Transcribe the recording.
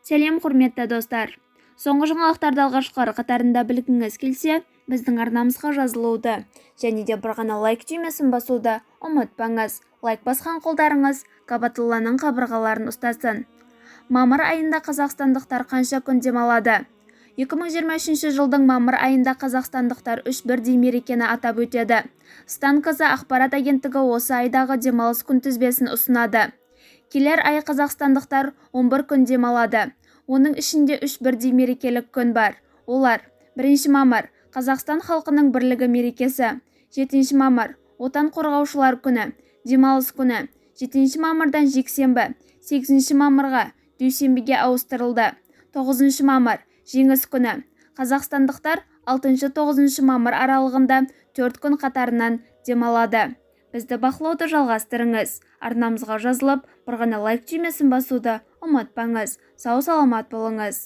Сәлем, құрметті достар! Соңғы жаңалықтарды алғашқылар қатарында білгіңіз келсе, біздің арнамызға жазылуды және де бір ғана лайк түймесін басуды ұмытпаңыз. Лайк басқан қолдарыңыз Қабатулланың қабырғаларын ұстасын. Мамыр айында қазақстандықтар қанша күн демалады? 2023 жылдың мамыр айында қазақстандықтар үш бірдей мерекені атап өтеді. Стан KZ ақпарат агенттігі осы айдағы демалыс күнтізбесін ұсынады. Келер ай қазақстандықтар 11 күн демалады. Оның ішінде үш бірдей мерекелік күн бар. Олар: 1 мамыр – Қазақстан халқының бірлігі мерекесі, 7 мамыр – Отан қорғаушылар күні, демалыс күні 7 мамырдан жексенбі, 8 мамырға дүйсенбіге ауыстырылды, 9 мамыр – Жеңіс күні. Қазақстандықтар 6-9 мамыр аралығында 4 күн қатарынан демалады. Бізді бақылауды жалғастырыңыз. Арнамызға жазылып, бір ғана лайк түймесін басуды ұмытпаңыз. Сау-саламат болыңыз!